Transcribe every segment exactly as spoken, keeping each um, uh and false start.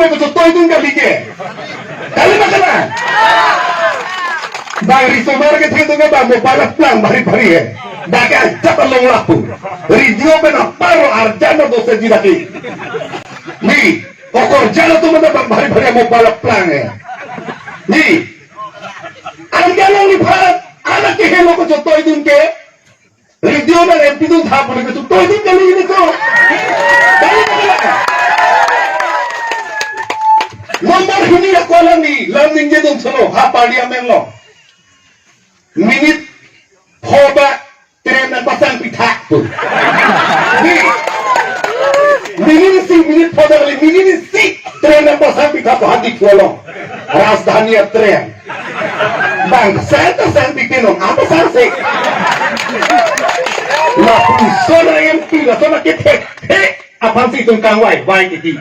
Kachotoi dun kali ke. Kali ma kalang? Bang risomar kethe dun ke bang mobile plang bhari bhari he. Dak ke ajat along lapu. Radio pen apar arjan do se jidaki. Ni, okorjan atum mane bang bhari bhari mobile plang he. Ni, anke alangliphan, alang kehelo kachotoi dun ke. Radio nang M P dun thap boleh kachotoi dun kali nelitum. Kali nelitum. Number hini ako alang ni, lam ningje dun solo, ha parliament lo. Minute pho ba train nangpasang pithak pu. Ni, minute isi, minute pho ba kali, minute isi train nangpasang pithak pu ha Diphu along. Rajdhani a-train. Bang sang ta sang bitin ong, apa sang sih? Lapuson a-M P, lason akethek, he, aphansi itum kangvai, vai titi.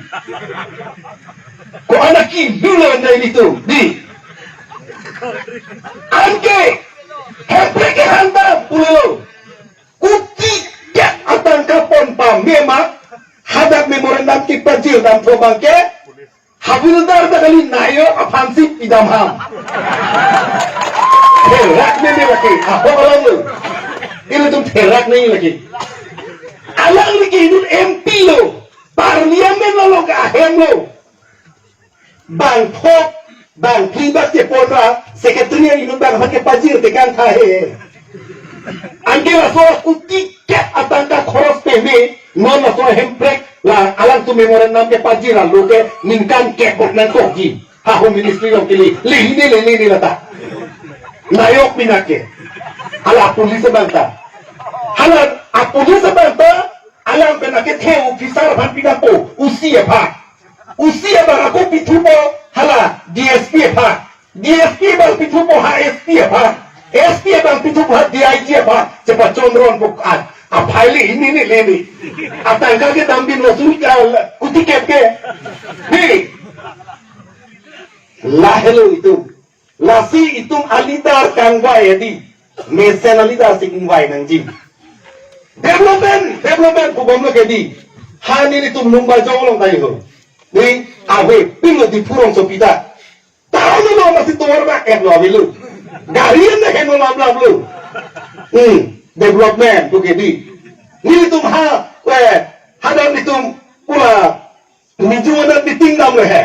Ko anak ki dulu anda ini tuh, di. Anke, hemprek ke hantam, pulo. Kuti kat atangka pon pame ma, hadak memorandum kipajir damthu abang ke, Havildar ta kali, nayok aphansi pidam ham. Therak ne ne lake, ahok alam lo. Ilitum therak ne lake. Alang lake inut M P lo. Parliament lo lo ke ahem lo. Bang thok, bang klibak ke pon ra, secretary inut bang aphan kepajir tekang tha he. Anke laso kuti kat atangka khoros peme, non laso hemprek, la alangtum memorandum kepajir alo ke ningkan kep bok nangkokji. Ha Home Ministry along kili, lehine lehine lata. Nayok mina ke. Hala police abang ta. Hala a-police abang ta, alang pen akethe officer aphan pidampo, O C aphan. O C abang ako pithupo, hala D S P aphan. D S P abang pithupo ha S P aphan. S P abang pithupo ha D I G aphan. Chepachonron po an. Aphai lehine lehine. Atangka kedam bin lo suri ka kuti kep ke. Ni. Lahelo itum. Lasi itum a-leader kangvai edi. Mesen a-leader si kangvai nangji. Development, development pu bom lo ke di. Ha nelitum Lumbajong along ta iho. Ni ave pin lo Diphu rongsopi ta. Tahu lo lo masih tovar ba et lo avelo. Gari ne heno lam lam lo. Hmm, development pu ke di. Nelitum ha, we, hadak nelitum pula Niju anak meeting dam le he.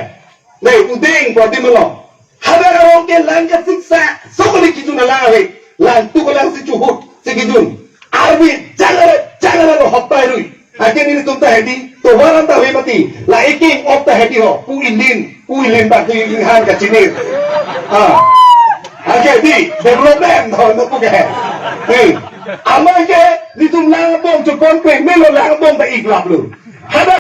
Nei, udeng ko adim along. Hadak arong ke lang kasiksa. So kali kijun alang ave. Lang tu ko lang si chuhut, si kijun. Arbi jangara, jangara lo hop pai rui. Anke nelitum ta hedi, tovar an ta ave mati. La eking op ta hedi ho. Pu ilin, pu ilin ba tu ilin han kachinir. Ha. Anke di, development ho, no pu ke he. Hei. Amat ke, nelitum lang bom chupon pe, melo lang bom ta iklap lo. Hadak